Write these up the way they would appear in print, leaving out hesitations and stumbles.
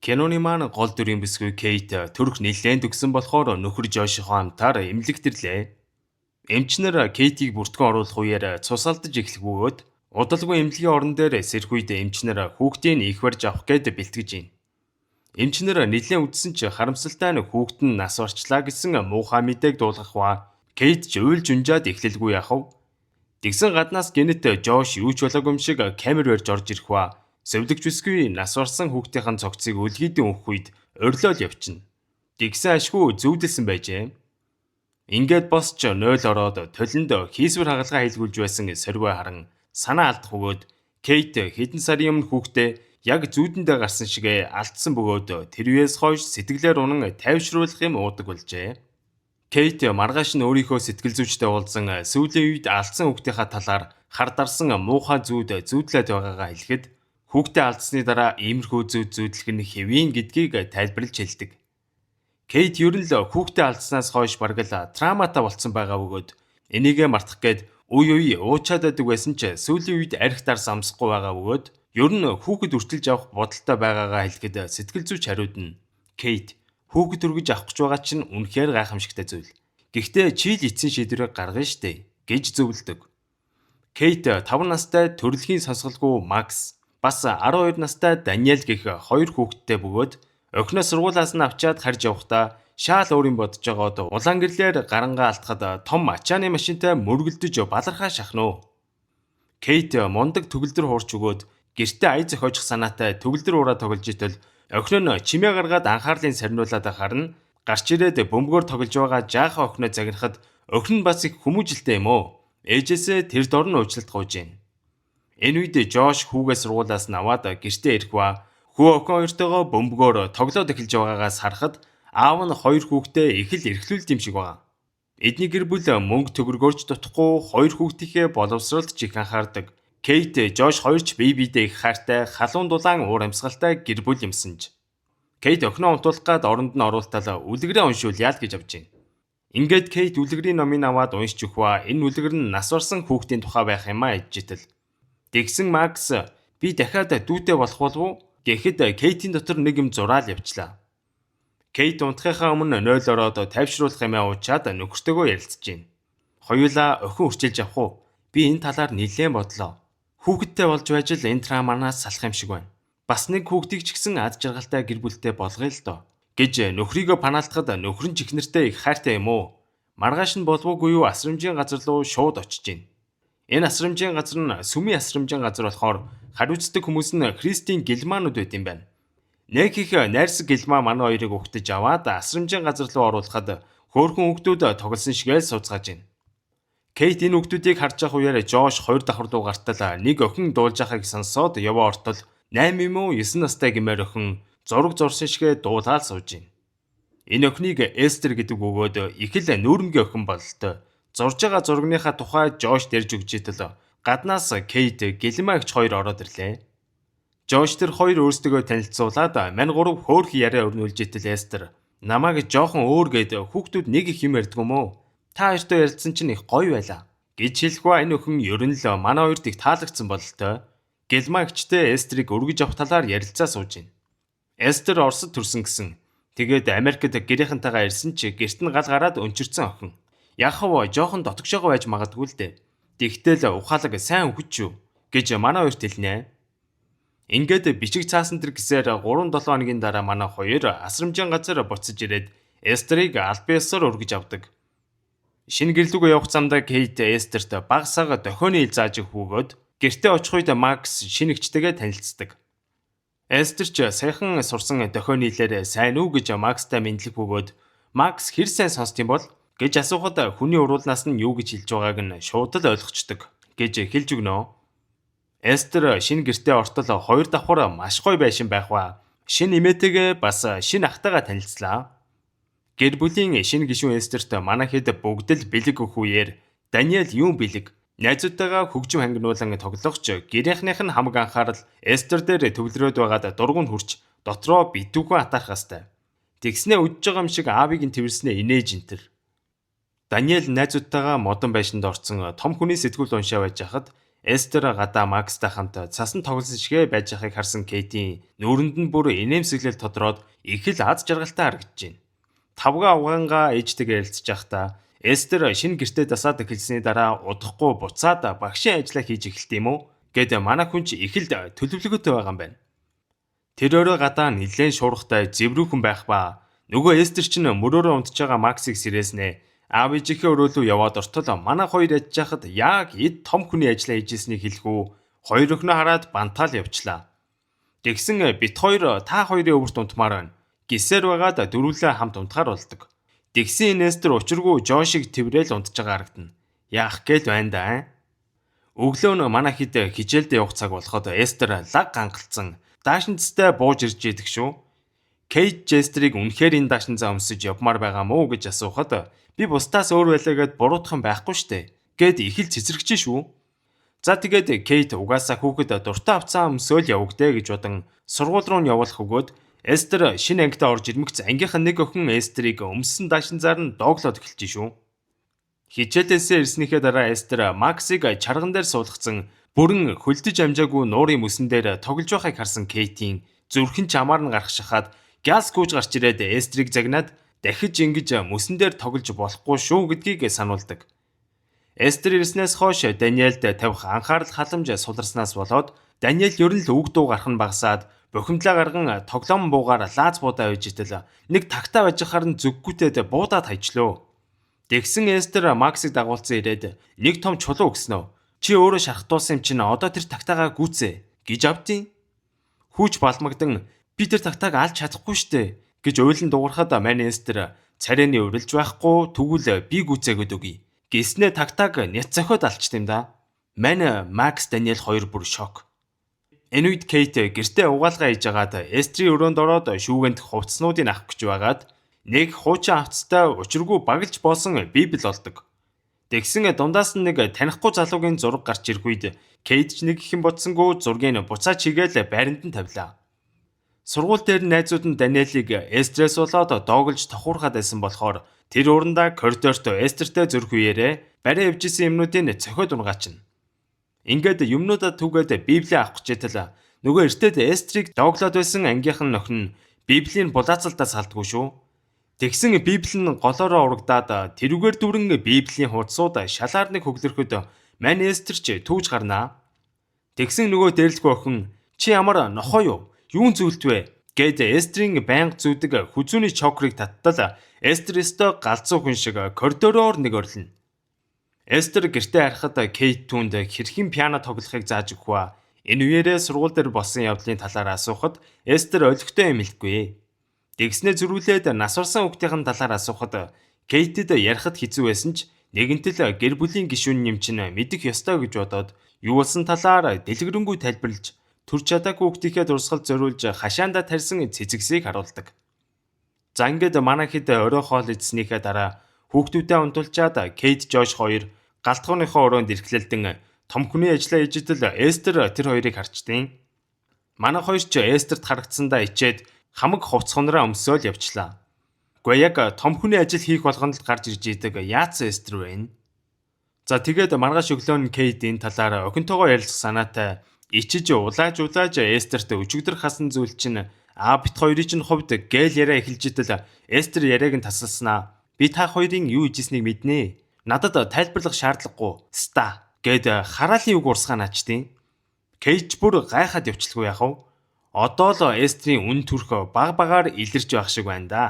Киноны маань гол дүрийн бүсгүй Кейт төрөх нэлээд төгсөн болохоор нөхөр Жошийнхоо хамтаар эмнэлэгт ирлээ. Эмчнэр Кейтийг бүртгэн оруулах үеэр цус алдаж эхлэх бөгөөд удалгүй эмнэлгийн орон дээр сэрэх үед эмчнэр хүүхдийг их барьж авах гээд бэлтгэж байна. Эмчнэр нэлээд үдсэн ч харамсалтай нь хүүхэд нь нас барчлаа гэсэн муухай мэдээг дуулгах ба Кейт ч уйлж унжаад эхлэлгүй яхав. Тэгсэн гаднаас гэнэт Жош юу ч болоогүй юм шиг камер барьж орж ирэх ба сувилагч бүсгүй нас барсан хүүхдийн цогцыг өлгийдэн өгөх үед орилол явчихна. Тэгсэн ашгүй зүүдэлсэн байжээ. Ингээд босч 0 ороод толинд хийсвэр хагалгаа хийлгүүлж байсан сорвой харан санаа алдах бөгөөд Кейт хэдэн сарын өмнө хүүхдээ яг зүүдэндээ гарсан шигээ алдсан бөгөөд тэр үеэс хойш сэтгэлээр унан тайвшруулах юм уудаг болжээ. Кейт маргааш нь өөрийнхөө сэтгэл зүйчтэй уулзан сүүлийн үед алдсан хүүхдийнхаа талаар хар дарсан муухай зүүд зүүдлээд байгаагаа хэлэхэд хүүхдээ алдсны дараа иймэрхүү зүүд зүүдлэх нь хэвийн гэдгийг тайлбарлаж хэлдэг. Кейт ер нь л хүүхдээ алдснаас хойш бараг л травматай болцсон байгаа бөгөөд энийгээ мартах гээд үе үе уучаад байдаг байсан ч сүүлийн үед арх дарс амсахгүй байгаа бөгөөд ер нь хүүхэд өртөлж авах бодолтой байгаагаа хэлэхэд сэтгэл зүйч хариуд нь Кейт, хүүхэд өргөж авах гэж байгаа чинь үнэхээр гайхамшигтай зүйл. Гэхдээ чи л эцсийн шийдвэрийг гаргана штэ гэж зөвлөдөг. Кейт 5 настай төрөлхийн сонсголгүй Макс бас 12 настай Даниэл гэх хоёр хүүхэдтэй бөгөөд охиноо сургуулиас нь авчиад харж явахдаа шаал өөрийн бодож байгаад улаан гэрлээр гарангаа алтахад том ачааны машинтай мөргөлдөж балархаа шахна уу. Кейт мундаг төгөлдөр хуурч өгөөд гэртээ ая зохиочих санаатай төгөлдөр ураа тоглож итэл охин нь чимээ гаргаад анхаарлыг сарниулаад байхаар нь гарч ирээд бөмбөгөөр тоглож байгаа жаахан охиноо загнахад охин нь бас их хүмүүжилтэй юм уу? Ээжээсээ тэр дор нь уучлалт гуйж байна. Энэ үед Жош хүүгээ сургуулиас нь аваад гэртээ ирэх ба хүү охин хоёртойгоо бөмбөгөөр тоглоод эхэлж байгаагаас харахад аав нь хоёр хүүхдээ их л эрхлүүлд юм шиг байгаа. Эдний гэр бүл мөнгө төгрөгөөрч дутахгүй хоёр хүүхдийнхээ боловсролд ч их анхаардаг. Кейт, Жош хоёр ч бие биедээ их хайртай, халуун дулаан уур амьсгалтай гэр бүл юмсан ч. Кейт охиноо унтуулах гад оронд нь оруултал үлгэрээ уншуулъя л гэж авч байна. Ингээд Кейт үлгэрийн номыг аваад уншиж өгөх ба энэ үлгэр нь нас барсан хүүхдийн тухай байх юм а ээжтэл. Тэгсэн Макс би дахиад дүүтэй болох болов уу гэхэд Кейтийн дотор нэг юм зураал явчлаа. Кейт унтахынхаа өмнө 0 ороод тайвшруулах юмаа уучаад нөхөртөөгөө ярилцаж байна. Хоёулаа охин өрчилж авах уу? Би энэ талаар нэлээд бодлоо. Хүүхэдтэй болж байж л энэ травманаас салах юм шиг байна. Бас нэг хүүхдийг ч гэсэн ад жаргалтай гэр бүлтэй болгоё л доо гэж нөхрийгөө панаалтахад нөхөр нь ч эхнэртэй их хайртай юм уу? Маргааш нь боловгүй юу асрамжийн газар руу шууд очиж байна. Энэ асрамжийн газар нь сүмийн асрамжийн газар болохоор хариуцдаг хүмүүс нь христийн германууд байт юм байна. Нэг их найрсаг герман манай хоёрыг угтаж аваад асрамжийн газар руу оруулахад хөөрхөн хүүхдүүд тоглосон шигээл сууцгааж байна. Кейт энэ хүүхдүүдийг харж явах үеэр Жош хоёр давхар руу гартал нэг охин дуулж байгааг сонсоод яваа ортол 8 юм уу 9 настай гэмээр охин зураг зурсан шигээ дуулаад сууж байна. Энэ охиныг Эстер гэдэг бөгөөд их л нүүрмгийн охин бололтой. Зурж байгаа зурагныхаа тухай Жош дэрж өгч итэл гаднаас Кейт, Гэлмаа эгч хоёр ороод ирлээ. Жош тэр хоёр өөрсдөө танилцуулаад мань гурав хөөрх яриа өрнүүлж итэл Эстер намайг жоохон өөр гээд хүүхдүүд нэг их юм ярьдаг юм уу? Та хоёртой ярилцсан чинь их гоё байлаа гэж хэлэх ба энэ охин ер нь л манай хоёрт их таалагдсан бололтой. Гэлмаа эгчтэй Эстерийг өргөж авах талаар ярилцаа сууж байна. Эстер Оросд төрсөн гэсэн. Тэгээд Америкт гэрийнхэнтэйгээ ирсэн чи гэрт нь гал гараад өнчирсэн охин. Яхав жоохон дотгошоогоо байж магадгүй л дээ. Тэгтэл ухаалаг сайн хөхөж юу гэж манай хоёрт хэлнэ. Ингээд бичиг цаасан тэр гэсээр 3-7 хоногийн дараа манай хоёр асрамжийн газар буцаж ирээд Эстерийг албан ёсоор өргөж авдаг. Шинэ гэрлүүгээ явах замдаа Кейт Эстерт баг сага дохионы ил зааж өгөх бөгөөд гэртээ очих үед Макс шинэ эгчтэйгээ танилцдаг. Эстер ч саяхан сурсан дохионы илээр сайн уу гэж Макстай мэдлэх бөгөөд Макс хэр сайн сонсд юм бол гэж асуухад хүний уруулнаас нь юу гэж хэлж байгааг нь шууд л ойлгочдөг гэж хэлж өгнө. Эстер шинэ гэртээ ортол хоёр давхар маш гоё байшин байх ба шинэ эмээтэйгээ бас шинэ ахтайгаа танилцлаа. Гэр бүлийн шинэ гишүүн Эстерт манай хэд бүгд л бэлэг өгөх үеэр Даниэл юун бэлэг найзуудтайгаа хөгжим хангинуулан тоглохч гэрийнхнийх нь хамаг анхаарал Эстер дээр төвлөрөөд байгаад дургуун хүрч дотроо битүүхэн атаархаастай. Тэгснээ үдж байгаа юм шиг аавыг нь тэрвэрснээ инээж энтер. Даниэл найзуудтайгаа модон байшинд орсон том хүний сэтгүүл уншаа байж хахад Эстер гадаа Макстай хамт цасан тоглосон шигэ байж байгааг харсан Кейтийн нүүрэнд нь бүр инээмсэглэл тодроод их л аз жаргалтай харагдаж байна. Тавга угаангаа ээжтэйгээ ярилцж байхдаа Эстер шинэ гэртээ дасаад эхэлсний дараа удахгүй буцаад багшийн ажлаа хийж эхэлт юм уу гэд манай хүн ч их л төлөвлөгөөтэй байгаа юм байна. Тэр өрөө гадаа нэлээд шуурхтай зэврүүхэн байх ба нөгөө Эстер чинь мөрөөрөө унтж байгаа Максыг сэрээснэ аав ээжийнхээ өрөөлөө яваад ортол манай хоёр ядж байхад яг эд том хүний ажлаа хийжсэнийг хэлэхүү хоёр охиноо хараад бантаал явчлаа. Тэгсэн бит хоёр та хоёрын өвөрт унтмаар байна. Гисээр байгаад дөрвөлээ хамт унтахаар болдог. Тэгсэн Эстер учиргүй Жошиг тэрэл унтж байгаа харагдана. Яах гээл байна да. Өглөө нь манай хэд хичээлдээ явах цаг болоход Эстер лаг гангалцсан даашинцтай бууж ирж идэг шүү. Кейт Жестрийг үнэхээр энэ даашинзаа өмсөж явмаар байгаа мó гэж асуухад би бусдаас өөр байлаа гэд буруутхан байхгүй штэ гэд их л цэцэрэгч шүү. За тэгээд Кейт угаасаа хүүхэд дуртай авцаа өмсөөл явагдэ гэж бодон сургууль руу нь явуулах өгөөд Эстер шинэ ангидаа орж ирмэгц ангийнх нь нэг охин Эстерийг өмссөн даашинзаар нь дооглоод эхэлж шүү. Хичээлээсээ ирснийхээ дараа Эстер Максыг чарган дээр суулгацсан бүрэн хөлдөж амжаагүй нуурын мөсөн дээр тоглож байгааг харсан Кейтийн зүрхэн чамаар нь гарах шахаад гяс гүйж гарч ирээд Эстрийг загнаад дахиж ингэж мөсөн дээр тоглож болохгүй шүү гэдгийг сануулдаг. Эстер ирснээс хойш Даниэлд тавих анхаарал халамж суларснаас болоод Даниэл ер нь л үг дуу гарах нь багасаад бухимдлаа гарган тоглоом буугаар лааз буудаа байж итэл нэг тагтаа байж хахаар нь зүггүйтэд буудаад хайчлөө. Тэгсэн Эстер Максыг дагуулсан ирээд нэг том чулуу өгснөө. Чи өөрөө шархтуулсан юм чинь одоо тэр тагтаагаа гүйцээ гэж авдیں۔ Хүүч балмагдан би тэр тагтааг алж чадахгүй штэ гэж уйлан дуурхад мань Эстер царайны урилж байхгүй тэгвэл би гүйцээгөөд өгье. Гэснээ тагтааг няц зохиод алчт юм да. Мань Макс Даниэл хоёр бүр шок. Энэ үед Кейт гэртээ угаалгаа хийж байгаад Эстрийн өрөөнд ороод шүүгэнд хувцснуудыг авах гэж байгаад нэг хуучин авцтай учиргүй баглж боосон библ олдог. Тэгсэн дундаас нь нэг танихгүй залуугийн зураг гарч ирэх үед Кейт ч нэг ихэн бодсонгүй зургийг буцаа чигээл байранд нь тавилаа. Сургууль дээр найзууд нь Даниэлийг Эстрээс болоод дооглож тохуурхаад байсан болохоор тэр урандаа коридорт Эстертэй зөрөх үеэрээ барай явж исэн юмнуудыг цохиод унгаачна. Ингээд юмнуудаа түгээд Библийг авах гэж итэл нөгөө эртээд Эстрийг дооглоод байсан ангийнх нь охин нь Библийн булаацалтаас алдгүй шүү. Тэгсэн Библи нь голоороо урагдаад тэрүүгээр дүрэн Библийн хуудсууд шалаар нэг хөглөрөхөд мань Эстер ч түүж гарнаа. Тэгсэн нөгөө дээрлэхүү охин чи ямар нохоо юу? Юун зүйлт вэ? Гэд Эстрийн байнга зүүдэг хүзүүний чокрыг таттал Эстер өстө галзуу хүн шиг коридороор нэг орлоно. Эстер гэртээ харахад Кейт түүнд хэрхэн пиано тоглохыг зааж өгөх ба. Энэ үеэрээ сургууль дээр болсон явдлын талаар асуухад Эстер олигтой юм хэлэхгүй. Тэгснээ зөрүүлээд нас барсан хүүхдийн талаар асуухад Кейтэд ярихад хэцүү байсан ч нэгэнтэл гэр бүлийн гишүүн юм чинь мэдэх ёстой гэж бодоод юу болсон талаар дэлгэрэнгүй тайлбарлаж төрч чадаагүй хүүхдийнхээ дурсгал зориулж хашаандаа тарьсан цэцэгсийг харуулдаг. За ингээд манай хэд орой хоол идснийхээ дараа хүүхдүүдээ унтуулчаад Кейт Жош хоёр галтгооныхоо өрөөнд эрхлэлдэн том хүний ажлаа хийж идэл Эстер тэр хоёрыг харчдیں۔ Манай хоёр ч Эстерт харагдсандаа ичээд хамаг хувцхонроо өмсөөл явчлаа. Гэхдээ яг том хүний ажил хийх болгонд л гарч ирж идэг яац Эстер вэ? За тэгээд маргааш өглөө нь Кейт энэ талаар охинтойгоо ярилцах санаатай ичиж улааж улааж Эстерт өчигдөр хасан зүйл чинь аа бит хоёрын чинь хувьд гээл яриа эхэлж идэл Эстер яриаг нь тасалснаа. Би та хоёрын юу хийжсэнийг мэднэ. Надад тайлбарлах шаардлагагүй. Ста гэд хараалын үг урсгаа наачдیں۔ Кейт бүр гайхаад явчлгүй яах вэ? Одоо л Эстрийн үн төрх баг багаар илэрч байх шиг байна да.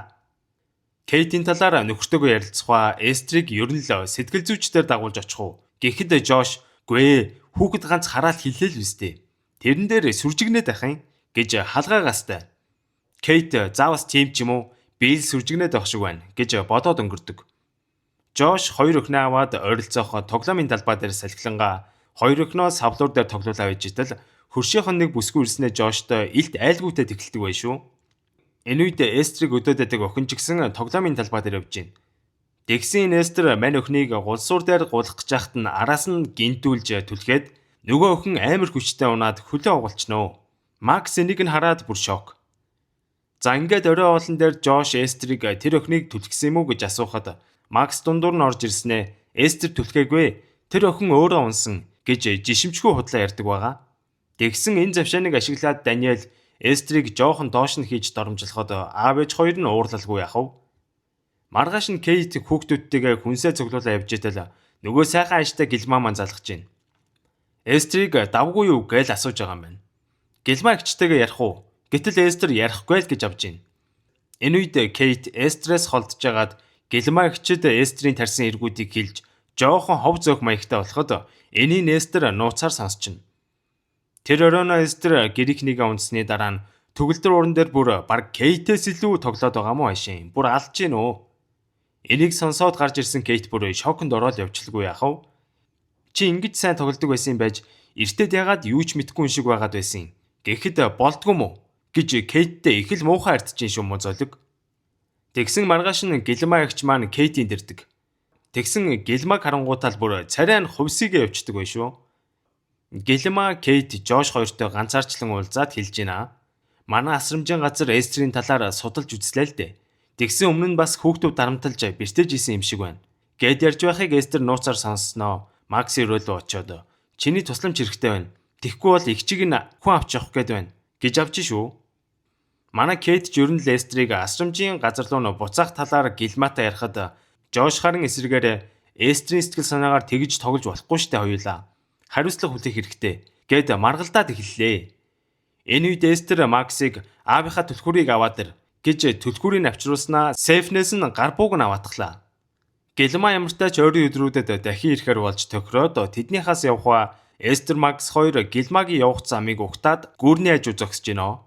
Кейтийн талаар нөхөртөөгөө ярилцах ба Эстрийг ер нь л сэтгэл зүйчдээр дагуулж очих уу? Гэхэд Жош "Гүй хүүхэд ганц хараал хэлээл биз дээ. Тэрэн дээр сүржигнээд байх юм" гэж халгаагастай. Кейт заавас тийм ч юм уу би л сүржигнээд байх шиг байна гэж бодоод өнгөрдөг. Жош хоёр охиноо аваад ойролцоох тоглоомын талбай дээр салхилангаа хоёр охиноо савлуур дээр тоглуулаа байж итэл хөршийнх нь нэг бүсгүй ирснээ Жоштой илт айлгүйтэй тэгэлдэг бай шүү. Энэ үед Эстрийг өдөөд байдаг охин ч гэсэн тоглоомын талбай дээр явж байна. Тэгсэн Эстер мань охиныг гулсуур дээр гулгах гэж байхад нь араас нь гинтүүлж түлхээд нөгөө охин амар хүчтэй унаад хөлөө угалчноо. Макс энийг нь хараад бүр шок. За ингээд орой хоолн дээр Жош Эстрийг тэр охиныг түлхсэн юм уу гэж асуухад Макс дундуур нь орж ирснээ Эстер түлхээгүй. Тэр охин өөрөө унсан. гэж жишимчгүй худлаа ярьдаг байгаа. Тэгсэн энэ завшааныг ашиглаад Даниэл Эстрийг жоохон доош нь хийж доромжлоход аав ээж хоёр нь уурлалгүй яхав. Маргааш нь Кейт хүүхдүүдтэйгээ хүнсээ цуглуулаа явж итэл нөгөө сайхан ааштай Гэлмаа маань залгаж байна. Эстрийг давгүй юу гээл асууж байгаа юм байна. Гэлмаа эгчтэйгээ ярих уу? Гэтэл Эстер ярихгүй л гэж авч байна. Энэ үед Кейт Эстрээс холдож байгаад Гэлмаа эгчид Эстрийн тарьсан эргүүдийг хэлж жоохон хов зөөх маягтай болоход энийг Эстер нууцаар сонсчихно. Тэр оройноо Эстер гэрийнхнийгээ унтсны дараа нь төгөлдөр ууран дээр бүр баг Кейтээс илүү тоглоод байгаа мó ашин. Бүр алж гин үү. Энийг сонсоод гарч ирсэн Кейт бүр шоконд ороод явчихлгүй яхав. Чи ингэж сайн тоглодог байсан юм байж эртээд ягаад юу ч мэдэхгүй юм шиг байгаад байсан. Гэхэд болдгоо мó гэж Кейттэй их л муухай ардж шүү мó золиг. Тэгсэн маргааш нь Гэлмаа эгч маань Кейтийн дэрдэг. Тэгсэн Гэлмаг харангуутаал бүр царай нь хувьсыгээ явчихдаг байх шүү. Гэлмаа Кейт Жош хоёртой ганцаарчлан уулзаад хэлж байна. Манай асрамжийн газар Эстрийн талаар судалж үзлээ л дээ. Тэгсэн өмнө нь бас хүүхдүүд дарамталж бэртэж исэн юм шиг байна. Гэд ярьж байхыг Эстер нууцаар сонссноо Макс өрөөлөө очоод чиний тусламж хэрэгтэй байна. Тэгэхгүй бол эгчийг нь хүн авч явах гээд байна гэж авч шүү. Манай Кейт ч ер нь л Эстрийг асрамжийн газар руу нь буцаах талаар Гэлмаатай ярихад Жош харин эсрэгээр Эстрийн сэтгэл санаагаар тэгж тоглож болохгүй штэ хоёулаа. Хариуцлага хүлээх хэрэгтэй гэд маргалдаад эхэллээ. Энэ үед Эстер Максыг аавынхаа түлхүүрийг аваад ир гэж түлхүүрийг авчруулснаа сейфнээс нь гар бууг нь аваатглаа. Гэлмаа ямартай ч ойрын өдрүүдэд дахин ирэхээр болж тохироод тэднийхээс явхаа Эстер Макс хоёр Гэлмагийн явах замыг угтаад гүрний хажуу зогсож гинэ.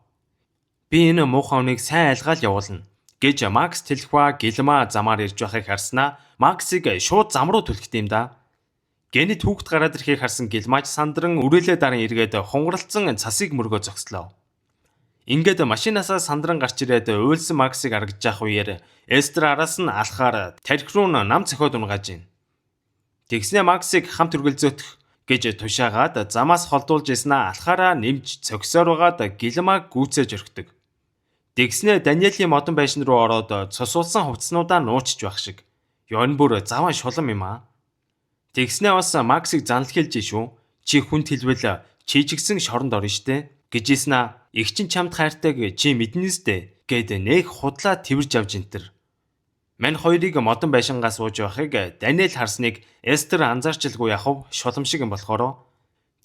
Би энэ муухай хүнийг сайн айлгаал явуулна гэж Макс тэлхва Гэлмаа замаар ирж байхыг харснаа Максыг шууд зам руу түлхдэг юм да. Гэнэт хүүхэд гараад ирэхийг харсан Гэлмааж сандран үрээлээ даран эргээд хунгаралцсан цасыг мөргөө зогслоо. Ингээд машинаасаа сандран гарч ирээд уйлсан Максыг аргаж явах үеэр Эстер араас нь алхахаар тархи руу нам цохиод унгааж байна. Тэгснээ Максыг хамт үргэлзөөтөх гэж тушаагаад замаас холдуулж ирснээ алхаараа нэмж цогсоор байгаад Гэлмааг гүйцээж орхидог. Тэгснээ Даниэлийн модон байшин руу ороод цусуулсан хувцснуудаа нуучж байх шиг. Ён бүр заван шулам юм аа. Тэгснээ бас Максыг занал хэлж шүү. Чи хүнд хэлвэл чи ч гэсэн шоронд орно штэ гэж ийснаа эгч чинь чамд хайртайг чи мэднэ үстэй гэд нэг худлаа тэрж авч энтер. Мань хоёрыг модон байшингаа сууж байхыг Даниэл харсныг Эстер анзаарчилгүй яхав шулам шиг юм болохоро.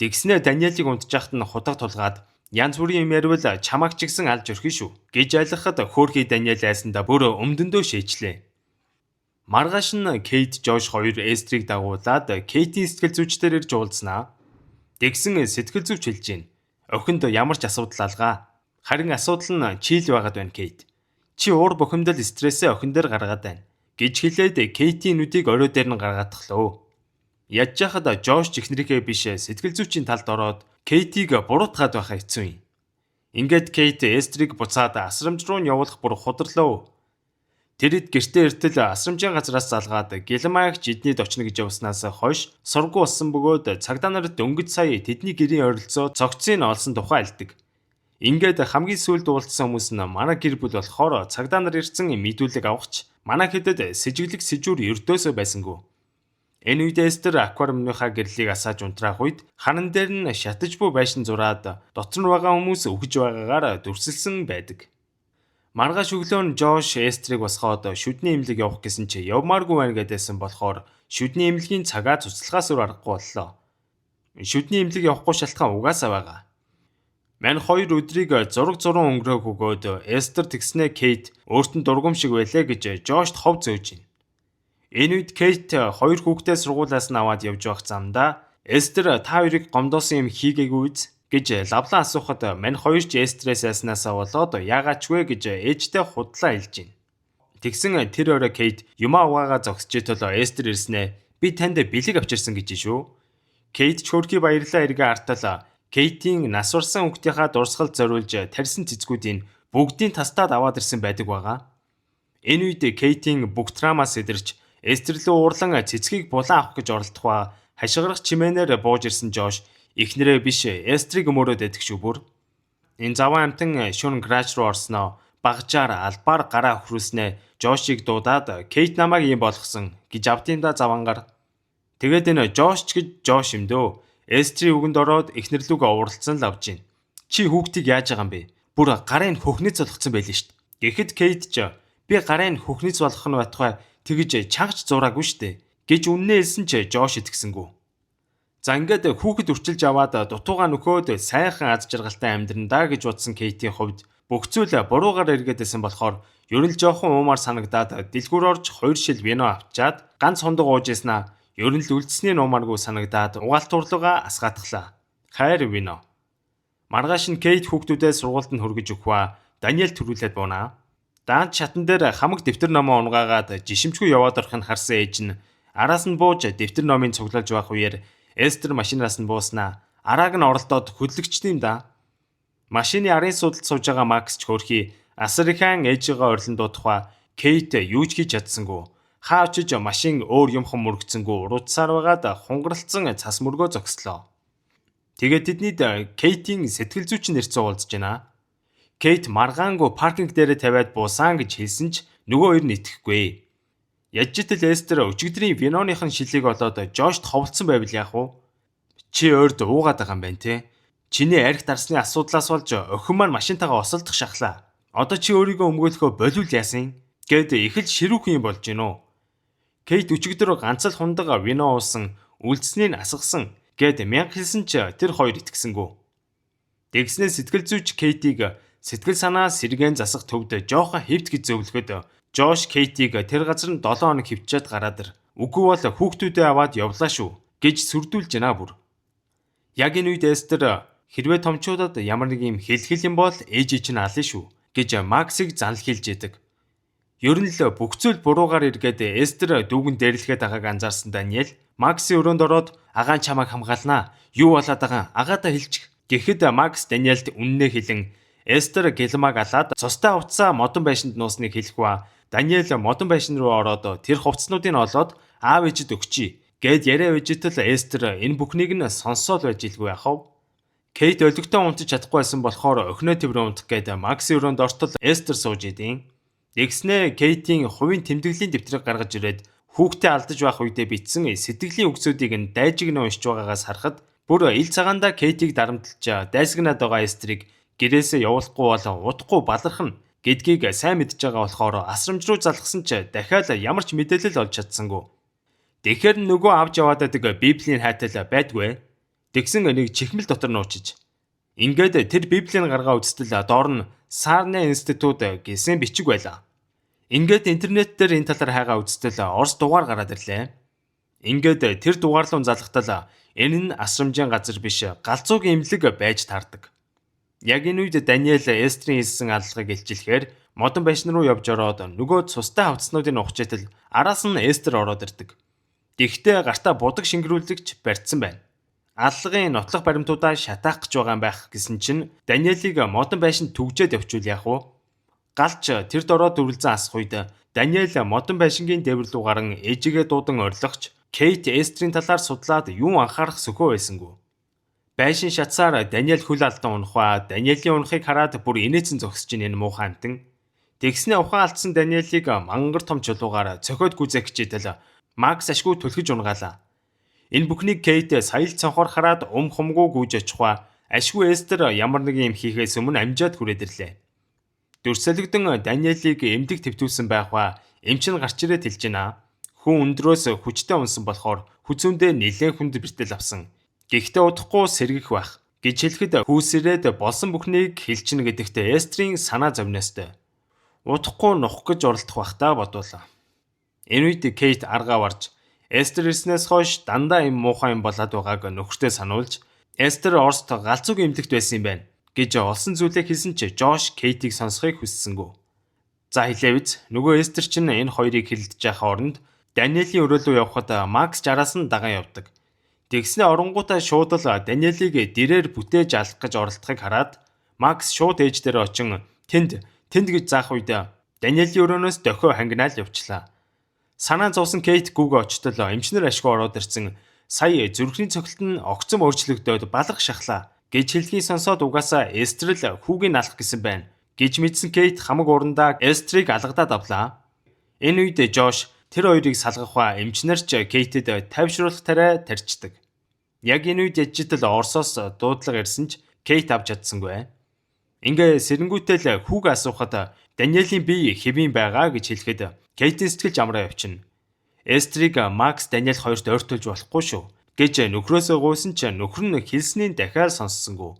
Тэгснээ Даниэлийг унтжахад нь хутга тулгаад янз бүрийн юм ярил чамайг ч гэсэн алж орхино шүү гэж айлгахад хөөрхий Даниэл айсандаа бүр өмдөндөө шээчлээ. Маргааш нь Кейт Жош хоёр Эстрийг дагуулад Кейтийн сэтгэл зүйчдээр ирж уулзнаа. Тэгсэн сэтгэл зүйч хэлж байна. Охинд ямар ч асуудал алгаа. Харин асуудал нь чийл байгаад байна Кейт. Чи уур бухимдал стрессээ охин дээр гаргаад байна гэж хэлээд Кейтийн нүдийг орой дээр нь гаргаатглаа. Ядж яхад Жош ч эхнэрийнхээ биш сэтгэл зүйчийн талд ороод Кейтийг буруутгаад байхаа хэцүү юм. Ингээд Кейт Эстрийг буцаад асрамж руу нь явуулах бүр хударлаа. Тэрэд гэртээ эртэл асрамжийн газраас залгаад Гэлмаагч эднийд очно гэж явснаас хойш сургуу болсон бөгөөд цагдаа нарт дөнгөж сая тэдний гэрийн ойролцоо цогцыг олсон тухай альдаг. Ингээд хамгийн сүүлд уулзсан хүмүүс нь манай гэр бүл болохоор цагдаа нар ирсэн мэдүүлэг авахч манай хэдэд сэжиглэг сэжүүр ердөөсөө байсангүй. Энэ үед Эстер аквариумныхаа гэрлийг асааж унтраах үед ханан дээр нь шатаж буй байшин зураад дотор нь байгаа хүмүүс үхэж байгаагаар дүрсэлсэн байдаг. Маргааш өглөө нь Жош Эстрийг босгоод шүдний эмнэлэг явах гэсэн чи явмааргүй байна гэдээсэн болохоор шүдний эмнэлгийн цагаа цуцлахаас өөр аргагүй боллоо. Шүдний эмнэлэг явахгүй шалтгаан угаасаа байгаа. Мань хоёр өдрийг зураг зуран өнгөрөөх өгөөд Эстер тэгснээ Кейт өөрт нь дургум шиг байлаа гэж Жошт хов зөөж байна. Энэ үед Кейт хоёр хүүхдээ сургуулиас нь аваад явж байх замдаа Эстер та хоёрыг гомдоосон юм хийгээгүй биз гэж лавлан асуухад мань хоёр ч Эстрээс айснаасаа болоод яагаач вэ гэж ээжтэй худлаа хэлж байна. Тэгсэн тэр орой Кейт юмаа угаагаа зогсож тул Эстер ирснээ би танд бэлэг авчирсан гэж шүү. Кейт ч хөрхий баярлаа эргээ артал Кейтийн нас барсан хүүхдийнхаа дурсгалд зориулж тарьсан цэцгүүдийн бүгдийн тастаад аваад ирсэн байдаг байгаа. Энэ үед Кейтийн бүх травмаас эдэрч Эстер лүү уурлан цэцгийг булан авах гэж оролдох ба хашгирах чимээнээр бууж ирсэн Жош эхнэрээ биш Эстрийг өмөрөөд байдаг шүү бүр. Энэ заван амтан шүн гараж руу орсноо багжаар албаар гараа өхрүүлснээ Жошийг дуудаад Кейт намайг ийм болгосон гэж авдимда завангаар. Тэгээд энэ Жош ч гэж Жош юм дөө. Эстрийн үгэнд ороод эхнэр лүүгээ уралдсан л авч гин. Чи хүүхдийг яаж байгаа юм бэ? Бүр гарын хөхнөц болгоцсон байлээ шүү дээ. Гэхэд Кейт ч би гарын хөхнөц болгох нь байтугай тэгж чангач зураагүй шүү дээ гэж үннээ хэлсэн ч Жош итгэсэнгүй. За ингээд хүүхэд үрчилж аваад дутуугаа нөхөөд сайхан аз жаргалтай амьдрна да гэж бодсон Кейтийн хувьд бүх зүйл буруугаар эргээд байсан болохоор ер нь л жоохон уумар санагдаад дэлгүүр орж 2 шил вино авчаад ганц хундаг ууж яснаа ер нь л үлдсэний нуумааргүй санагдаад угаалтуурлуугаа асгаатглаа. Хайр вино. Маргааш нь Кейт хүүхдүүдээ сургуульд нь хүргэж өгөх ба Даниэл төрүүлээд буунаа. Даанч шатан дээр хамаг дэвтэр номоо унгаагаад жишимжгүй яваад орохыг харсан ээж нь араас нь бууж дэвтэр номыг цуглуулж байх үеэр Эстер машинаас нь бууснаа арааг нь оролдоод хөдлөгчдөм да. Машины арын суудалд сууж байгаа Макс ч хөөрхий асар ихэн ээжигээ орилон дуудах ба Кейт юу ч хийж чадсангүй. Хаа очиж машин өөр юм хом мөргцөнгүү уруудсаар байгаад хунгаралцсан цас мөргөө зогслоо. Тэгээд тэднийд Кейтийн сэтгэл зүйч нь ирсэн уулзж байна. Кейт маргаангүй паркинг дээрээ тавиад буусан гэж хэлсэн ч нөгөө хоёр нь итгэхгүй. Яжжитэл Эстер өчигдрийн виноных нь шилийг олоод Жошт ховлцсон байвал яах вэ? Чи ойрд уугаад байгаа юм байна те. Чиний арх дарсны асуудлаас болж охин маань машинтайгаа осолдох шахлаа. Одоо чи өөрийгөө өмгөөлөхөө болиул яасан? Гэт их л ширүүхэн юм болж гинөө. Кейт өчигдөр ганц л хундаг вино уусан, үлдснийг асгасан гэд мянга хэлсэн ч тэр хоёр итгэсэнгүй. Тэгснээ сэтгэл зүйч Кейтийг сэтгэл санаа сэргээн засах төвд жоохон хэвт гэж зөвлөхөд Жош Кейтийг тэр газар нь 7 хоног хөвчөөд гараад ир. Үгүй бол хүүхдүүдээ аваад явлаа шүү гэж сүрдүүлж байна бүр. Яг энэ үед Эстер хэрвээ томчуудад ямар нэг юм хэлхэл юм бол ээжий чинь ална шүү гэж Максыг занл хэлж идэг. Ер нь л бүх зүйл буруугаар эргээд Эстер дүүгэн дээрлэхэд байгааг анзаарсан Даниэл Максийн өрөөнд ороод агаан чамайг хамгаалнаа. Юу болоод байгаа агаадаа хэлчих. Гэхэд Макс Даниэлд үннээ хэлэн Эстер Гэлмаг алаад цустай хувцсаа модон байшинд нуусныг хэлэх ба Даниэл модон байшин руу ороод тэр хувцснуудыг олоод аав ээжид өгчий. Гэд яриа байжтэл Эстер энэ бүхнийг нь сонсоол байж илгүй яхав. Кейт олигтой унтаж чадахгүй байсан болохоор охиноо тэврэн унтах гээд Максийн өрөөнд ортол Эстер сууж идэв. Тэгснээ Кейтийн хувийн тэмдэглэлийн дэвтрийг гаргаж ирээд хүүхдээ алдаж байх үедээ бичсэн сэтгэлийн үгсүүдийг нь дайжиг нь уншиж байгаагаас харахад бүр ил цагаандаа Кейтийг дарамтлж дайсагнаад байгаа Эстрийг гэрээсээ явуулахгүй бол удахгүй балархна гэдгийг сайн мэдж байгаа болохоор асрамж руу залгасан ч дахиад ямар ч мэдээлэл олж чадсангүй. Тэгэхээр нөгөө авч яваад байдаг Библийн хайтал байдгүй. Тэгсэн нэг чихмэл дотор нуучиж. Ингээд тэр Библийн гаргаа үзтэл доор нь Сарны институт гэсэн бичиг байлаа. Ингээд интернет дээр энэ талаар хайгаа үзтэл Орос дугаар гараад ирлээ. Ингээд тэр дугаар руу залгатал энэ нь асрамжийн газар биш галзуугийн эмнэлэг байж таардаг. Яг энэ үед Даниэл Эстрийн хэлсэн аллагыг илчилэхээр модон байшин руу явж ороод нөгөө цустай хавцснуудын ухчээтэл араас нь Эстер ороод ирдэг. Гэхдээ гартаа будаг шингэрүүлэгч барьцсан байна. Аллагын нотлох баримтуудаа шатаах гэж байгаа юм байх гэсэн чинь Даниэлийг модон байшинд түгжээд явчвал яах вэ? Галч тэр дороо дүрлзэн асах үед Даниэл модон байшингийн дээвэр рүү гаран ээжигээ дуудан орилгоч Кейт Эстрийн талаар судлаад юун анхаарах сөхөө байсангүй. Байшин шатсаар Даниэл хөл алдан унах ба Даниэлийн унахыг хараад бүр инээцэн зогсож ийн энэ муухай амтан. Тэгснээ ухаан алдсан Даниэлийг мангар том чулуугаар цохиод гүзэх хичээтэл Макс ашгүй түлхэж унгаалаа. Энэ бүхнийг Кейт сая л цонхоор хараад ум хумгүй гүйж очих ба ашгүй Эстер ямар нэгэн юм хийхээс өмнө амжаад хүрээд ирлээ. Дүрсэлэгдэн Даниэлийг эмнэлэг твтүүлсэн байх ба эмч нь гарч ирээд хэлж байна. Хүн өндрөөс хүчтэй унсан болохоор хүзүүндээ нэлээн хүнд бэртэл авсан. Гэхдээ удахгүй сэргэх байх гэж хэлэхэд хүүсэрээд болсон бүхнийг хэлчихнэ гэдэгтээ Эстрийн санаа зовностой. Удахгүй нухах гэж оролдох байх та бодуулаа. Энэ үед Кейт аргаа варж Эстер ирснээс хойш дандаа юм муухай юм болоод байгааг нөхөртөө сануулж Эстер Оросд галзуугийн эмнэлэгт байсан юм байна гэж олсон зүйлээ хэлсэн чи Жош Кейтийг сонсохыг хүссэнгүй. За хэлээвз нөгөө Эстер чинь энэ хоёрыг хэрэлдэж байхын оронд Даниэлийн өрөөлөө явхад Макс жараас нь даган явдаг. Тэгснээ оронгуудаа шууд л Даниэлийг дэрээр бүтээж алах гэж оролдохыг хараад Макс шууд ээж дээр очин тэнд тэнд гэж заах үед Даниэлийн өрөөнөөс дохио хангинаал явчлаа. Санаа зовсон Кейт гүгэ очтол эмчнэр ашгүй ороод ирсэн. Сая зүрхний цохилт нь огцом өөрчлөгдөөд баларх шахлаа гэж хэлхийг сонсоод угаасаа Эстрэл хүүгийг алах гэсэн байна гэж мэдсэн Кейт хамаг урандаа Эстрийг алгадаад авлаа. Энэ үед Жош тэр хоёрыг салгах ба эмчнэр ч Кейтэд тайвшруулах тариа тарьчдаг. Яг энэ үед яжижтэл Оросоос дуудлага ирсэн ч Кейт авч чадсангүй. Ингээ сэрэнгүүтэл хүүг асуухад Даниэлийн бие хэвийн байгаа гэж хэлэхэд Кейтийн сэтгэл жамраа явчихна. Эстрийг Макс, Даниэл хоёрт ойртуулж болохгүй шүү гэж нөхрөөсөө гуйсан ч нөхөр нь хэлснийг дахиад сонссонгүй.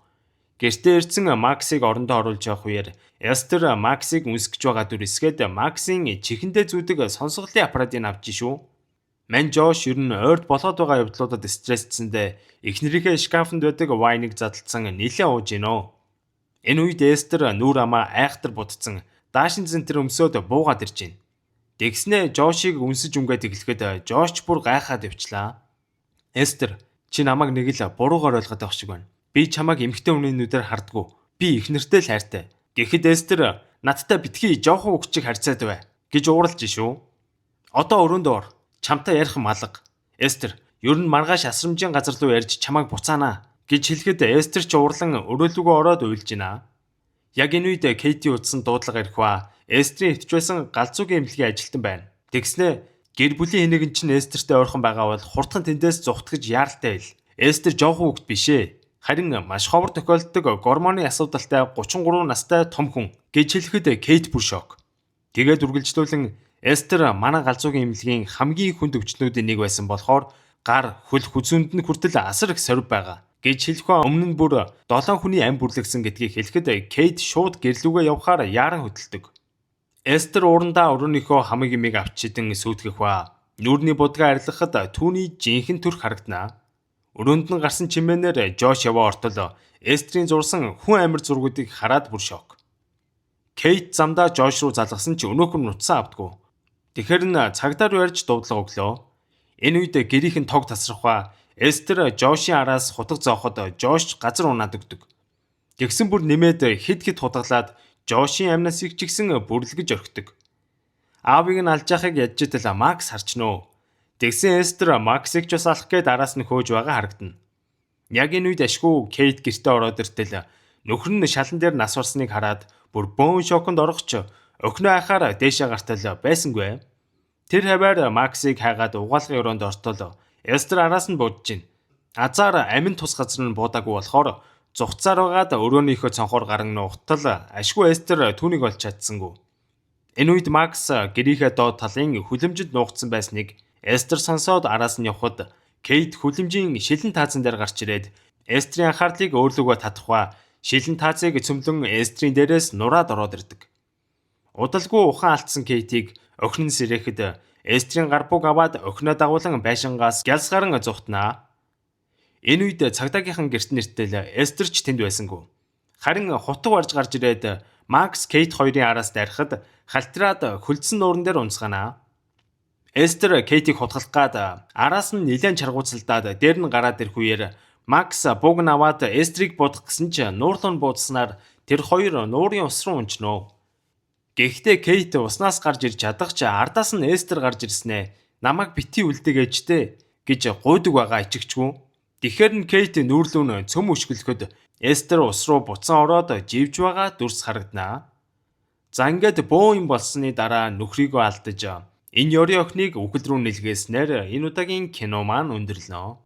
Гэртээ ирсэн Максыг орондоо оруулж явах үеэр Эстер Максыг үнсгэж байгаа дүр эсгээд Максийн чихэндээ зүүдэг сонсголын аппаратыг авч шүү. Мань Жош ер нь ойрд болоод байгаа явдлуудад стрессцсэндээ эхнэрийнхээ шкафанд байдаг вайныг задлсан нэлээд ууж гинөө. Энэ үед Эстер нүүр амаа айхтар будцсан даашин зэнтэр өмсөөд буугаад ирж байна. Тэгснээ Жошийг үнсэж үнгээд эхлэхэд Жош бүр гайхаад явчлаа. Эстер, чи намайг нэг л буруугаар ойлгоод байх шиг байна. Би чамайг эмэгтэй хүний нүдээр хардггүй. Би эхнэртэй л хайртай. Гэхэд Эстер надтай битгий жоохон хүүхд харьцаад бай гэж ууралж шүү. Одоо өрөөндөө ор. Чамтай ярих малга. Эстер, ер нь маргааш асрамжийн газар руу ярьж чамайг буцаанаа гэж хэлэхэд Эстер ч уурлан өрөөлүүгөө ороод уйлж гинэ. Яг энэ үед Кейти утсан дуудлага ирэх ба Эстрийн хэвтэж байсан галзуугийн эмнэлгийн ажилтан байна. Тэгснэ гэр бүлийн хэнэг нь чинь Эстертэй ойрхон байгаа бол хурдхан тэндээс зугтгаж яаралтай хэл. Эстер жоохон хүүхэд биш ээ. Харин маш ховор тохиолддог гормоны асуудалтай 33 настай том хүн гэж хэлэхэд Кейт бүр шок. Тэгээд үргэлжлүүлэн Эстер манай галзуугийн эмнэлгийн хамгийн хүнд өвчтнүүдийн нэг байсан болохоор гар, хөл, хүзүүнд нь хүртэл асар их сорив байгаа гэж хэлэхээ өмнө нь бүр 7 хүний ам бүрлэгсэн гэдгийг хэлэхэд Кейт шууд гэрлүүгээ явахаар яаран хөдөлдөг. Эстер уурандаа өрөөнийхөө хамаг юмыг авч чидэн сүйтгэх ба. Нүүрний будгаа арилгахад түүний жинхэнэ төрх харагдана. Өрөөнд нь гарсан чимээнээр Жош яваа ортол Эстрийн зурсан хүн амир зургуудыг хараад бүр шок. Кейт замдаа Жош руу залгасан ч өнөөх нь нутсан авдаггүй. Тэгэхээр нь цагдаа руу ярьж дуудлага өглөө. Энэ үед гэрийнх нь тог тасрах ба Эстер Жошийн араас хутга зооход Жош газар унаад өгдөг. Тэгсэн бүр нэмээд хэд хэд хутгалаад Жошийн амнаас их ч гэсэн бүрлгэж орхидог. Аавыг нь алж яхахыг ядчитэл Макс харчнөө. Тэгсэн Эстер Максыг ч бас алах гээд араас нь хөөж байгаа харагдана. Яг энэ үед ашгүй Кейт гэртээ ороод иртэл нөхөр нь шалан дээр нас барсныг хараад бүр бөөн шоконд орох ч охиноо айхаар дээшээ гартал байсангүй. Тэр хаваар Максыг хайгаад угаалгын өрөөнд ортол Эстер араас нь будж гин. Азар амин тус газар нь буудаагүй болохоор зугцаар байгаад өрөөнийхөө цонхоор гарan нугтал ашгүй Эстер түүнийг олж чадсангүй. Энэ үед Макс гэрийнхээ доод талын хүлэмжинд нуугдсан байсныг Эстер сонсоод араас нь явхад Кейт хүлэмжийн шилэн таазан дээр гарч ирээд Эстрийн анхаарлыг өөрлөгөө татах ба шилэн таазыг цөмлөн Эстрийн дээрээс нураад ороод ирдэг. Удалгүй ухаан алдсан Кейтийг охин нь сэрэхэд Эстрийн гар буг аваад охиноо дагуулan байшингаас гялсгаран зугтнаа. Энэ үед цагдаагийнхан гэрт нэртэл Эстер ч тэнд байсангүй. Харин хутга барж гарч ирээд Макс, Кейт хоёрын араас дайрахад халтраад хөлдсөн нууран дээр унцгаана. Эстер Кейтийг хутгалах гад араас нь нилээн чаргууцалдаад дээр нь гараад ирэх үеэр Макс буг нь аваад Эстрийг будах гэсэн ч нуурлуу нь буудсанаар тэр хоёр нуурын ус руу унчнөө. Гэхдээ Кейт уснаас гарч ирж чадах ч ардаас нь Эстер гарч ирснээ намайг битгий үлдээгээч дээ гэж гуйдаг байгаа ичигчгүй. Тэгэхээр нь Кейт нүүрлүүн цөм өшгөлөхөд Эстер ус руу буцан ороод живж байгаа дүрс харагданаа. За ингээд бөөн юм болсны дараа нөхрийгөө алдаж энэ ёрын охиныг үхэл рүү нэлгээснээр энэ удаагийн кино маань өндөрлөнө.